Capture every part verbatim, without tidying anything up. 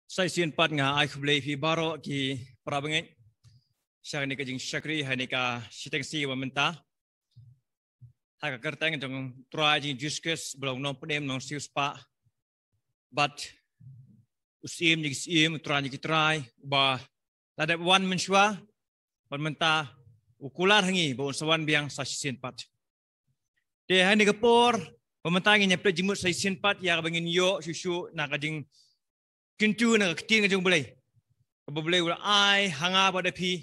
Sa shisien pat nga ai khublei phi baroh ki para bangeit sha kane ka jingshakri ha kane ka shiteng sngi ba mynta, ha ka kyrteng jong U Trai jong ngi Jisu Khrist, ba long u nongpynim nongsiewspah bad u Syiem jong ki syiem, u Trai jong ki trai, uba la dep wan mynshuwa, bad mynta u kular ha ngi ba un sa wan biang sa shisien pat. Te ha kane ka por ba mynta ngin ïa pynjingmut sa shisien pat ïa kaba ngin ïoh shuh shuh na ka jingkyntu na ka Ktien ka jong U Blei, kaba U Blei u la ai ha nga bad ha phi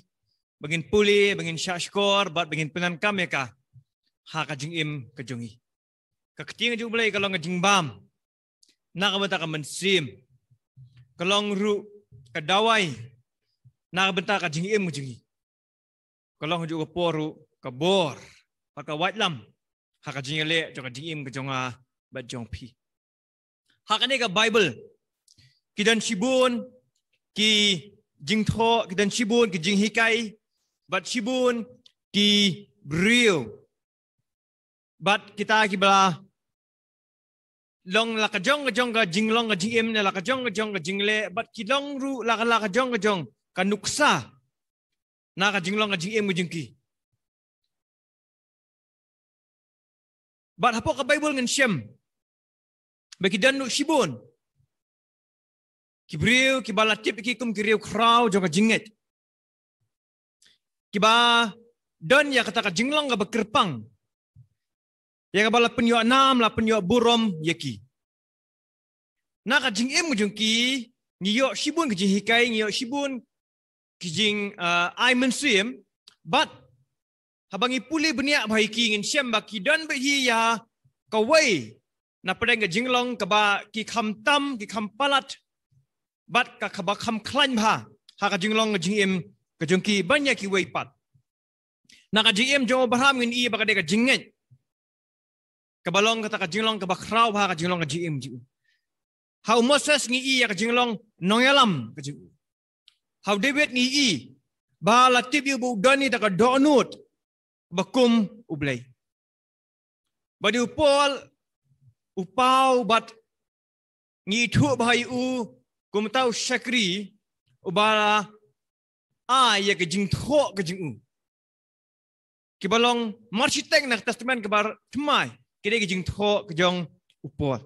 ba ngin pule, ba ngin shahshkor bad ba ngin pyndonkam ïa ka ha ka jingim ka jong ngi. Ka Ktien ka jong U Blei ka long ka jingbam na ka bynta ka mynsiem, ka long ruh ka dawai na ka bynta ka jingim ka jong ngi, ka long ha kajuh ka por ruh ka bor bad ka waitlam ha ka jingïaleh jong ka jingim ka jong nga bad jong phi. Ha kane ka Baibl ki don shibun ki jingthoh, ki don shibun ki jinghikai bad shibun ki briew bad kita kiba la long la ka jong ka jong ka jinglong ka jingim, ne la ka jong ka jong ka jingleh, bad ki long ruh la ka, la ka jong ka jong ka nuksa na ka jinglong ka jingim ka jong ki. Bad hapoh ka Baibl ngin shem ba ki don ruh shibun ki briew kiba la tip ïa ki kum ki riewkhraw jong ka jingngeit, kiba don ïa kata ka jinglong kaba kyrpang, ïa kaba la pynïoh nam, la pynïoh burom ïa ki. Na ka jingim ka jong ki ngi ïoh shibun ki jinghikai, ngi ïoh shibun ki jing, ah, ai mynsiem, bad haba ngi pule bniah bha ïa ki ngin shem ba ki don beit hi ïa kawei na pdeng ka jinglong kaba ki kham tam, ki kham palat bad ka, kaba kham khlaiñ bha ha ka jinglong ka jingim ka jong ki ban ïa kiwei pat. Na ka jingim jong u Abraham ngin i ba ka dei ka jingngeit kaba long kata ka jinglong kaba khraw bha ha ka jinglong ka jingim jong u. Ha u Moses ngi i ïa ka jinglong nongïalam ka jong u. Ha u David ngi i ba la tip ïa u ba u don ïa kata ka dohnud ba kum U Blei. Bad ïa u Paul, u Paul bad ngi ithuh bha ïa u kum uta u shakri uba la ai ïa ka jingthoh ka jong u. Kiba long marshiteng na ka Testament kaba thymmai ki dei ka jingthoh ka jong u Paul.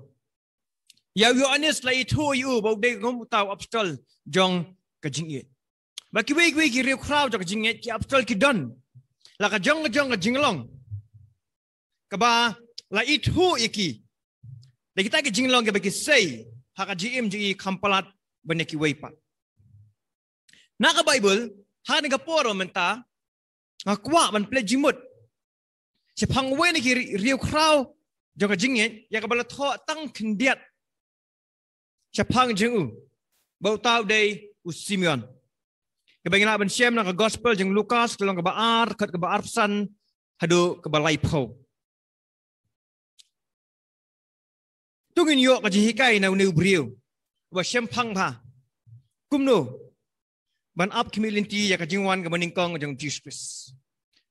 Ïa u Ïoannis la ithuh ïa u ba u dei kum uta u apostol jong ka jingngeit. Ba kiwei kiwei ki riewkhraw jong ka jingngeit, ki apostol ki don la ka jong ka jong ka jinglong kaba la ithuh ïa ki da kita ki jinglong kiba ki sei ha ka jingim jong ki kham palat ban ïa kiwei pat. Na ka Baibl ha kane ka por mynta nga kwah ban pynleit jingmut shaphang uwei na ki ri-, riewkhraw jong ka jingngeit ïa kaba la thoh tang khyndiat shaphang jong u, ba uta u dei u Simeon. Kaba ngi lah ban shem na ka Gospel jong u Lukas, ka lynnong kaba ar, dkhot kaba arphew san haduh kaba laiphew. To ngin ïoh ka jinghikai na une u briew uba shemphang bha kumno ban ap khmih lynti ïa ka jingwan kaba nyngkong jong u Jisu Khrist.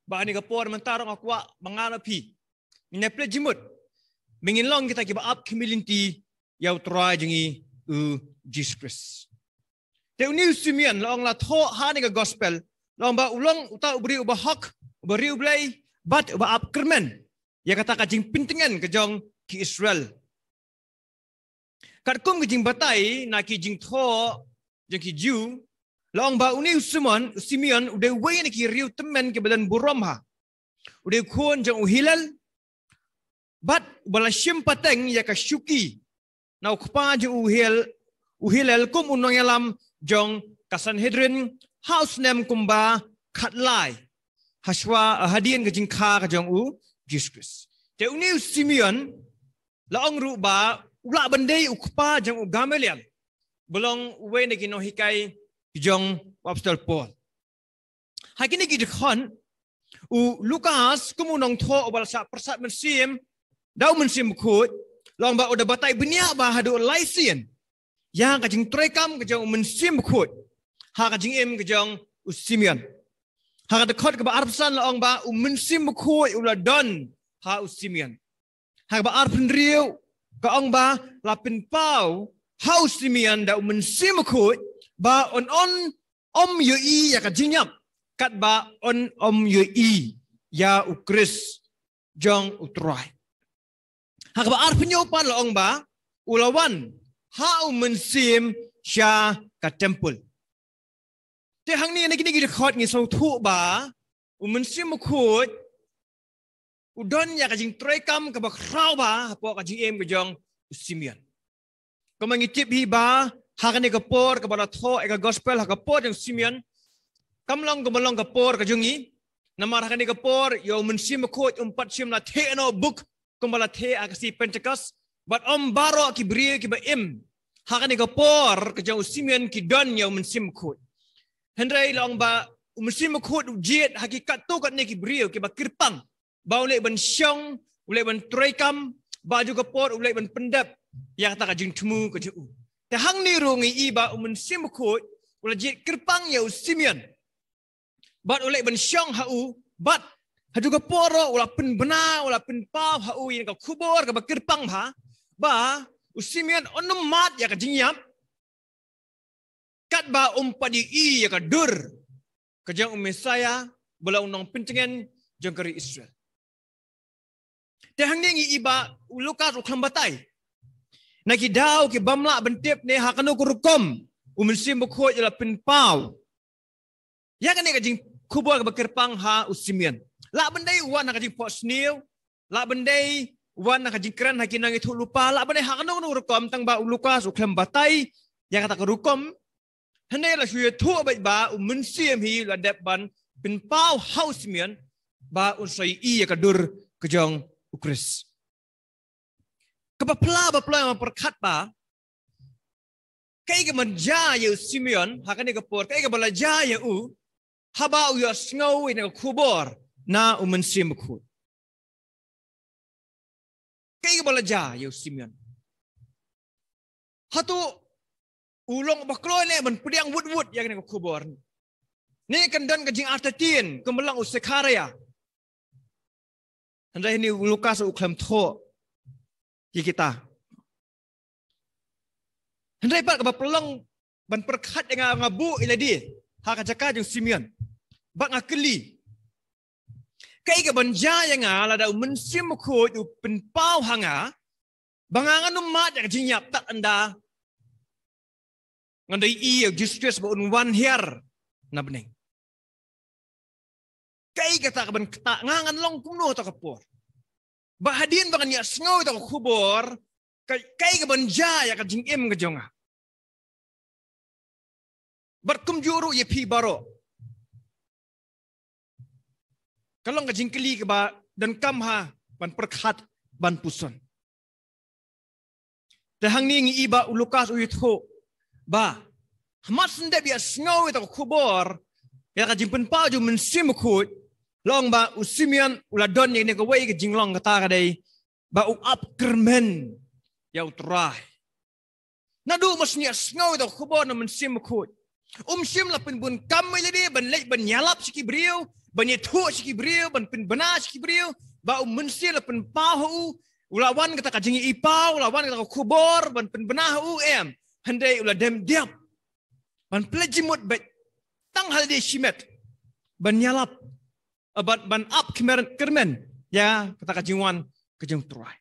Bad ha kane ka por mynta ruh nga kwah ba nga bad phi ngin ïa pynleit jingmut, ba ngin long kita kiba ap khmih lynti ïa u Trai jong ngi u Jisu Khrist. Te une u Simeon la ong, la thoh ha kane ka Gospel, la ong ba u long uta u briew uba hok, uba riewblei bad uba ap kyrmen ïa kata ka jingpyntngen ka jong ki Israel. Katkum ka jingbatai na ki jingthoh jong ki Jiw, la ong ba une u Simeon, u Simeon u dei uwei na ki riewtymmen kiba don burom bha. U dei u khun jong u Hillel bad uba la shim pateng ïa ka shuki na u kpa jong u Hil-, u Hillel kum u nongïalam jong ka Sanhedrin ha u snem kumba khatlai hashwa, hadien ka jingkha ka jong u Jisu Khrist. Te une u Simeon la ong ruh ba u lah ban dei u kpa jong u Gamaliel, ba long uwei na ki nonghikai jong u Apostol Paul. Ha kine ki dkhot u Lukas kum u nongthoh uba la shah pyrsad mynsiem da u Mynsiem Bakhuid, la ong ba u da batai bniah bha haduh lai sien ïa ka jingtreikam ka jong u Mynsiem Bakhuid ha ka jingim ka jong u Simeon. Ha ka dkhot kaba arphew san la ong ba u Mynsiem Bakhuid u la don ha u Simeon. Ha kaba arphew hynriew ka ong ba la pynpaw ha u Simeon da u Mynsiem Bakhuid ba un ym ïohi ïa ka jingïap katba un ym ïohi ïa u Khrist jong u Trai. Ha kaba arphew hynñiew pat la ong ba u la wan ha u mynsiem sha ka temple. Te hangne na kine ki dkhot ngi sngewthuh ba u Mynsiem Bakhuid u don ïa ka jingtrei kam kaba khraw bha hapoh ka jingim ka jong u Simeon. Kumba ngi tip hi ba ha kane ka por kaba la thoh ïa ka gospel ha ka por jong u Simeon, kam long kumba long ka por ka jong ngi. Namar ha kane ka por ïa u Mynsiem Bakhuid um pat shym la theh noh buk kumba la theh ha ka sngi Pentecost. Bad ym baroh ki briew kiba im ha kane ka por ka jong u Simeon ki don ïa u Mynsiem Bakhuid. Hynrei la ong ba u Mynsiem Bakhuid u jied ha ki katto katne ki briew kiba kyrpang ba u leh ban shong, u leh ban trei kam, bad ha ka por u leh ban pyndep ïa kata ka jingthmu ka jong u. Te hangne ruh ngi i ba u Mynsiem Bakhuid u la jied kyrpang ïa u Simeon bad u leh ban shong ha u, bad ha ka por ruh u la pynbna, u la pynpaw ha u ïa ka khubor kaba kyrpang bha ba u Simeon un ym mad ïa ka jingïap katba um pat ïohi ïa ka dur ka jong u Messiah ba long u nongpyntngen jong ka ri Israel. Te hangne ngi i ba u Lukas u khlem batai na ki daw ki bym lah ban tip ne ha kano ka rukom u Mynsiem Bakhuid u la pynpaw ïa kane ka jingkhubor kaba kyrpang ha u Simeon. Lah ban dei u wan ha ka jingphohsniew, lah ban dei u wan ha ka jingkren ha ki nongïathuhlypa, lah ban dei ha kano kano ka rukom, tang ba u Lukas u khlem batai ïa kata ka rukom. Hynrei la shu ïathuh beit ba u Mynsiem hi u la dep ban pynpaw ha u Simeon ba un sa ïohi ïa ka dur ka jong u Khrist. Kaba pla ba pla ma pyrkhat ba kaei kaban jia ïa u Simeon ha kane ka por, kaei kaba la jia ïa u haba u ïohsngew ïa kane ka khubor na u Mynsiem Bakhuid. Kaei kaba la jia ïa u Simeon? Hato u long ba kloi ne ban pdiang wut wut ïa kane ka khubor? Ne kan don ka jingartatien kumba long u Sekharia? Hynrei hangne u Lukas u khlem thoh ïa kita. Hynrei pat kaba pynlong ban pyrkhat ïa nga, nga buh ïa lade ha ka jaka jong u Simeon bad nga kylli, kaei kaban jia ïa nga lada u Mynsiem Bakhuid u pynpaw ha nga ba nga ngan ym mad ïa ka jingïap tad ynda ngan da ïohi ïa u Jisu Khrist ba un wan hiar na bneng? Kaei kata kaban ktah, nga ngan long kumno ha kata ka por? Ba hadien ba ngan ïohsngew ïa kata ka khubor, kaei, kaei kaban jia ïa ka jingim ka jong nga? Bad kumjuh ruh ïa phi baroh. Ka long ka jingkylli kaba donkam ha ban pyrkhat, ban puson. Te hangne ngi i ba u Lukas u ïathuh ba ha mar shen dep ïohsngew ïa kata ka khubor ïa ka jingpynpaw jong u Mynsiem Bakhuid, la ong ba u Simeon u la don ïa kane kawei ka jinglong, kata ka dei ba u ap kyrmen ïa u Trai. Naduh mar shen ïohsngew ïa kata ka khubor na u Mynsiem Bakhuid, um shym la pynbun kam ïa lade ban leit ban ïalap sha ki briew, ban ïathuh sha ki briew, ban pynbna sha ki briew ba u Mynsiem la pynpaw ha u, u la wan kata ka jingïohi paw, u la wan kata ka khubor ban pynbna ha u, em. Hynrei u la dem diap ban pynleit jingmut beit tang ha lade shimet ban ïalap, eh, ban, ban ap kyrmen, kyrmen ïa kata ka jingwan ka jong u Trai.